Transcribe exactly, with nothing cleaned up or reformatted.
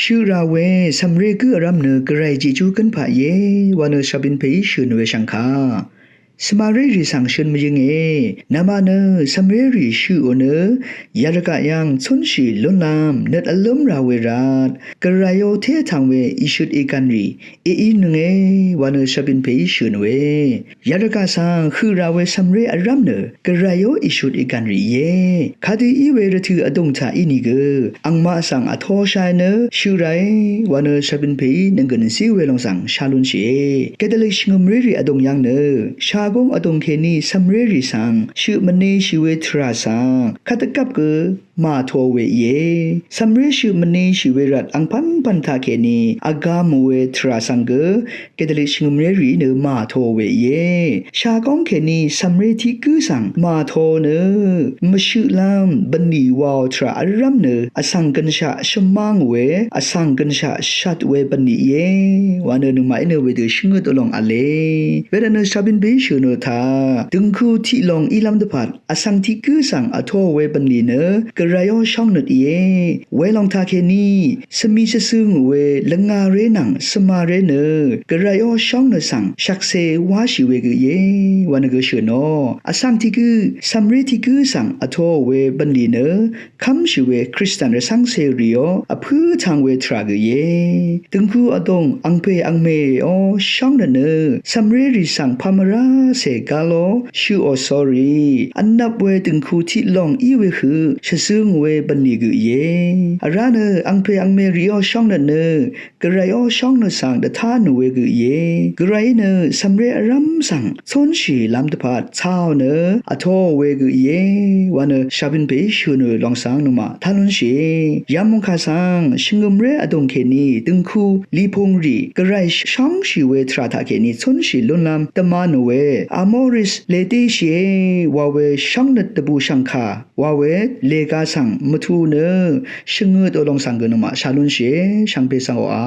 Shøq rà we cv̀mré gǿ vrv́m nø Gvray jejú gǿnpaq íe wa nø shvbin pèí shø̀n we shv̀ngkà. Svmaré rì svng shøn mvyǿnge, nvmaq nø cv̀mré rì shøqò nø yarvgaq yv́ng cúnshì lúnlv́m nøt vlǿm rà we rvt Gvrayó té vtv̀ng we ìshøt ìgv̀n rì èínønge wa nø shvbin pèí shø̀n we. Yarvgaq svng høq rà we cv̀mré vrv́m nø Gvrayó ìshøt ìgv̀n rì íe. Kadø í we rvtø̀ vdùng taq ínìgø angmaq svng vtōshai nø shøq ràe wa nø shvbin pèí nønggø̀n zí we lòng svng sha lúnshìe. Gvdvlø shvngø̀mré rì vdùng yv́ng nø shagóng vdùng kèní cv̀mré rì svng shøq mvneshì we tvrà svng kvt dvgvp gø màtō we íe. Cv̀mré shøq mvneshì we rvt angpv̄npv̄n taqkèní vgā mò we tvrà svng gø Gvdvlø shvngø̀mré rì nø màtō we íe. Shagóng kèní cv̀mré tiq gǿ svng màtō nø mvshøqlv́m bvnlì waò tvrà vrv́m nø vsvng gønshaq shvmá ngò we vsvng gønshaq shvt we bvnlì íe wa nø nøngmaqí nø wedø shvngøt vlòng v̄le. Wervtnø shvbin pèí shø̀n we taq dø̀ngku tiq lòng ílv́m dvpvt vsvng tiq gǿ svng vtō we bvnlì nø Gvrayó shóngnøt íe. Welòng taqkèní svmi shvzø ngò we lvngaré nvng svmaré nø Gvrayó shóngnøt svng shvkse wáshì we gø íe wa nø gø shø̀nò. Vsvng tiq gǿ cv̀mré tiq gǿ svng vtō we bvnlì nø kv́mshì we Kristian rvcv́ngcè rìó vpǿ tv̄ng we tvrà gø íe. Dø̀ngku vdùng angpè angmèó shóngnøt nø cv̀mré rì svng pà mvrá cè gáló shøqò sórí vnvp we dø̀ngku tiq lòng í we høq shvzø ngò we bvnlì gø íe. Vrá nø angpè angmè rìó shóngnøt nø Gvrayó shóngnøt svng dvtá nò we gø íe. Gvrayí nø cv̀mré vrv́m svng cúnshìlv́m dvpvt cāò nø vtō we gø íe wa nø shvbin pèí shø̀n we lòng svng nøngmaq tá lúnshìe. Yamungkà svng shvngø̀mré vdùng kèní dø̀ngku lìpùngrì Gvray shóngshì we tvrà taqkèní cúnshì lúnlv́m dvmā nò we Amoris letéshìe wa we shóngnøt dvbù shv̀ngkà wa we lèga svng mvtú nø shvngøt vlòng svng gø nøngmaq sha lúnshìe. Shvngpè svng oqà